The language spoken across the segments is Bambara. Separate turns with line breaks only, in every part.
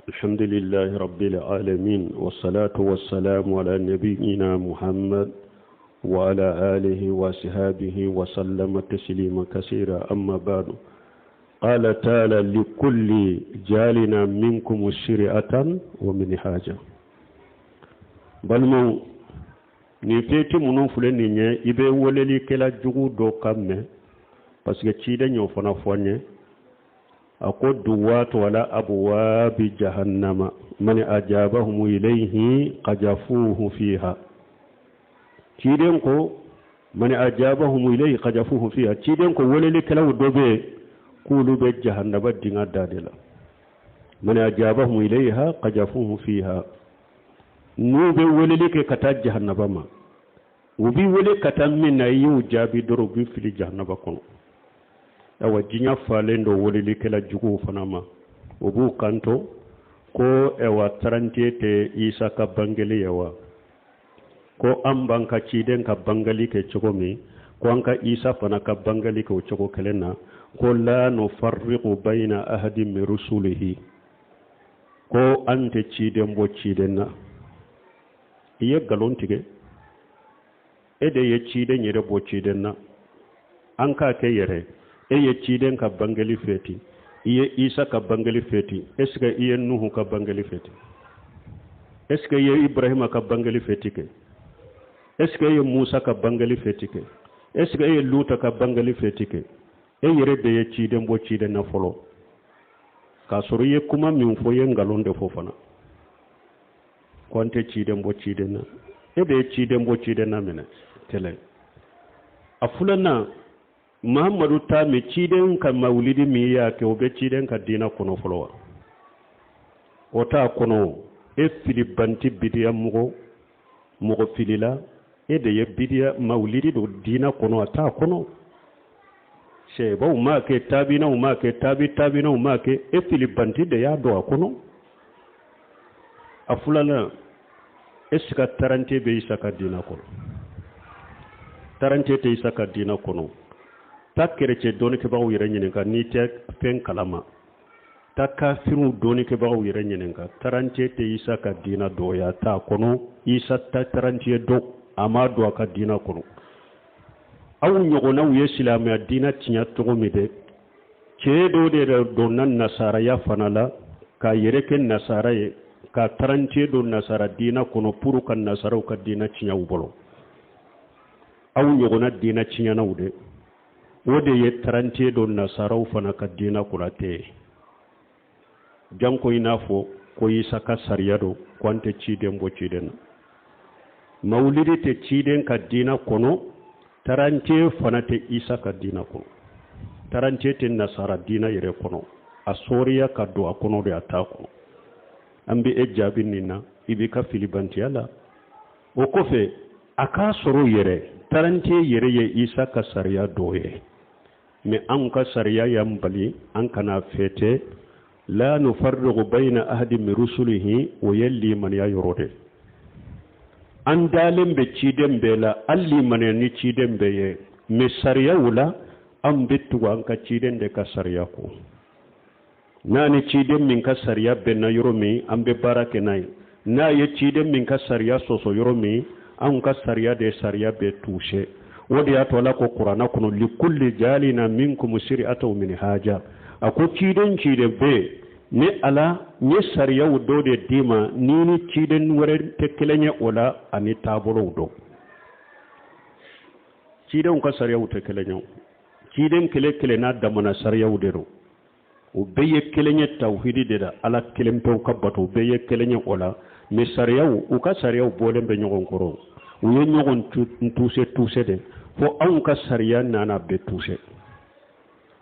الحمد لله رب العالمين والصلاة والسلام على نبينا محمد وعلى آله وصحابه وسلم تسليما كثيرا أما بعد قال تعالى لكل جالنا منكم شرعة ومنهاجا balimaw nin feti minnu filɛ nin ye i bɛ welelikɛla jugu dɔ kan mɛn parce que ciden y'o fana fɔ an ye a ko duwatu ala abwabi jahannama man ajabahum ilayhi qajafuhu fiha ciden ko man ajabahum ilayhi qajafuhu fiha ciden ko welelikɛlaw dɔ bɛ yen k'olu bɛ jahannaba dinga da de la man ajabahum ilayha qajafuhu fiha n'u bɛ weleli kɛ ka taa jahannaba ma u b'i wele ka taa min na i y'u jaabi dɔrɔn u b'i fili jahanaba kɔnɔ awa diɲɛ falen don welelikɛla juguw fana ma u b'u kanto ko ɛwa tarantiye tɛ isa ka bangeli ye wa ko an b'an ka ciden ka bangeli kɛ cogo min ko an ka isa fana ka bangeli kɛ o cogo kelen na ko la nufarriqu bayna ahadin min rusulihi ko an tɛ ciden bɔ ciden na i ye nkalon tigɛ e de ye ciden yɛrɛ bɔ ciden na an k'a kɛ yɛrɛ e ye ciden ka bangeli fɛti i ye isa ka bangeli fɛti est ce que i ye nuhu ka bangeli fɛti est ce que i ye ibrahima ka bangeli fɛti kɛ est ce que e ye musa ka bangeli fɛti kɛ est ce que e ye luta ka bangeli fɛti kɛ e yɛrɛ de ye ciden bɔ ciden na fɔlɔ k'a sɔrɔ i ye kuma min fɔ i ye nkalon de fɔ fana ko an tɛ ciden bɔ ciden na e de ye ciden bɔ ciden na minɛ kelen a filanan mahamadu ta min ciden ka mawulidi min y'a kɛ o bɛ ciden ka diina kɔnɔ fɔlɔ wa o t'a kɔnɔ e filibanti bidiya mɔgɔ mɔgɔ filila e de ye bidiya mawulidi don diina kɔnɔ a t'a kɔnɔ sahabaw m'a kɛ tabinaw m'a kɛ tabi tabinaw m'a kɛ e filibanti de y'a don a kɔnɔ a filanan est ce que tarante bɛ isa ka diina kɔnɔ tarante tɛ isa ka diina kɔnɔ taa kerecɛn dɔnnikɛbagaw yɛrɛ ɲininka n'i tɛ fɛn kalama taa kafiriw dɔnnikɛbagaw yɛrɛ ɲininka tarante tɛ isa ka diina dɔ ye a t'a kɔnɔ isa tɛ tarantiye dɔn a m'a don a ka diina kɔnɔ aw ɲɔgɔnnaw ye silamɛya diina tiɲɛ cogo min dɛ cɛ dɔ de yɛrɛ donna nasaraya fana la k'a yɛrɛ kɛ nasara ye ka tarantiye don nasara diina kɔnɔ pour ka nasaraw ka diina tiɲɛ u bolo aw ɲɔgɔnna diina tiɲɛnaw dɛ o de ye tarantiye don nasaraw fana ka diina kɔnɔ tɛ ye janko i n'a fɔ ko isa ka sariya don ko an tɛ ciden bɔ ciden na mawulidi tɛ ciden ka diina kɔnɔ tarantiye fana tɛ isa ka diina kɔnɔ tarantiye tɛ nasara diina yɛrɛ kɔnɔ a sɔriya ka don a kɔnɔ de a t'a kɔnɔ an bɛ e jaabi nin na i b'i ka filibantiya la o kɔfɛ a k'a sɔrɔ yɛrɛ tarantiye yɛrɛ ye isa ka sariya dɔ ye mais anw ka sariya y'an bali an kana fɛtɛ la nufarriqu bayna ahadi min rusulihi o ye limaniya yɔrɔ de an dalen bɛ ciden bɛɛ la an limaniya ni ciden bɛɛ ye mais sariyaw la an bɛ tugu an ka ciden de ka sariya kɔ n'a ni ciden min ka sariya bɛnna yɔrɔ min an bɛ baara kɛ n'a ye n'a ye ciden min ka sariya sɔsɔ yɔrɔ min anw ka sariya de sariya bɛ touché o de y'a to ala ko kuranna kɔnɔ likulli jalina minkum siri'atan wa minhaja a ko ciden ciden bɛ yen ne ala n ye sariyaw dɔ de d'i ma n'i ni ciden wɛrɛ tɛ kelen ye o la ani taabolow dɔn cidenw ka sariyaw tɛ kelen ye ciden kelen kelen n'a damana sariyaw de don u bɛɛ ye kelen ye tawhidi de la ala kelen pewu ka bato u bɛɛ ye kelen ye o la mais sariyaw u ka sariyaw bɔlen bɛ ɲɔgɔn kɔrɔ u ye ɲɔgɔn touché touché de fo anw ka sariya nana bɛɛ touché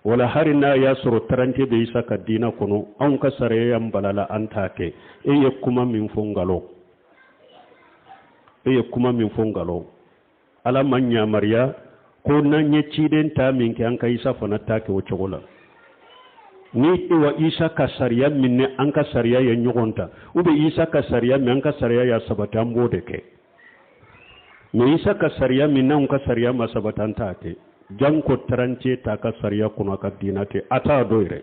wala hari n'a y'a sɔrɔ tarantiye bɛ isa ka diina kɔnɔ anw ka sariya y'an bala la an t'a kɛ e ye kuma min fɔ nkalon e ye kuma min fɔ nkalon ala ma yamaruya ko n'an ye ciden ta min kɛ an ka isa fana ta kɛ o cogo la ni wa isa ka sariya min ni an ka sariya ye ɲɔgɔn ta ou bien isa ka sariya min an ka sariya y'a sabati an b'o de kɛ mais isa ka sariya min n'anw ka sariya ma sabati an t'a kɛ janko tarantiye t'a ka sariya kɔnɔ a ka diina tɛ a t'a dɔn yɛrɛ.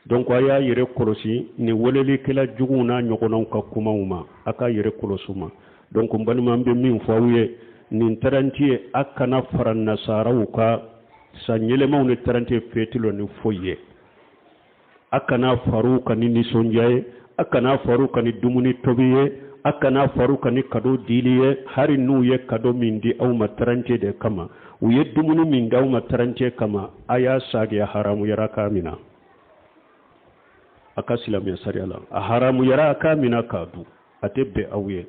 Donc a y'a yɛrɛ kɔlɔsi ni welelikɛla juguw n'a ɲɔgɔnnaw ka kumaw ma, a k'a yɛrɛ kɔlɔsi u ma. Donc n balima, n bɛ min fɔ aw ye nin trente ye, a kana fara nasaraw ka san yɛlɛmaw ni trente fêti lɔ ni foyi ye. A kana far'u kan ni nisɔndiya ye, a kana far'u kan ni dumuni tobi ye, a kana far'u kan ni kado dili ye. Hari n'u ye kado min di aw ma trente de kama, u ye dumuni min di aw ma trente kama, a y'a sagi, a haramuyara k'a mina a ka silamɛya sariya la, a haramuyara a k'a mina k'a dun, a tɛ bɛn aw ye.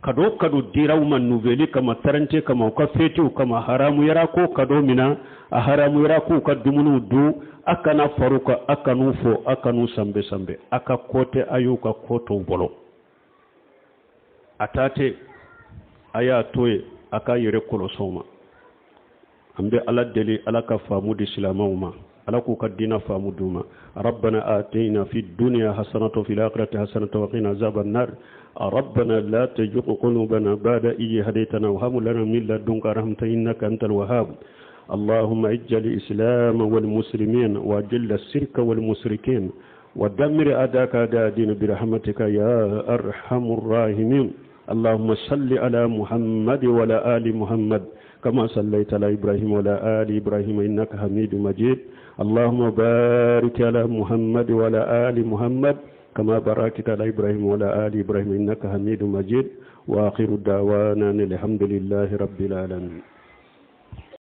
Kado kado dira aw ma nouvel kama, trente kama, u ka fêtiw kama, haramuyara ko kado mina, a haramuyara k'u ka dumuniw dun. A kana far'u kan, a kan'u fo, a kan'u sanbe sanbe, a ka ko tɛ, a y'u ka ko tɔw bolo a ta tɛ, a y'a to yen, a k'a yɛrɛ kɔlɔsɔw ma. An bɛ Ala deli, Ala ka faamu di silamɛw ma, Ala k'u ka diina faamu d'u ma. ربنا آتنا في الدنيا حسنة وفي الآخرة حسنة وقنا عذاب النار. ربنا لا تزغ قلوبنا بعد إذ هديتنا وهب لنا من لدنك رحمة إنك أنت الوهاب. اللهم أعز الإسلام والمسلمين وأذل الشرك والمشركين ودمر أعداءك أعداء الدين برحمتك يا أرحم الراحمين. اللهم صل على محمد وعلى آل محمد كما صليت على إبراهيم وعلى آل إبراهيم إنك حميد مجيد. اللهم بارك على محمد وعلى آل محمد كما باركت على إبراهيم وعلى آل إبراهيم إنك حميد مجيد. وآخر دعوانا الحمد لله رب العالمين.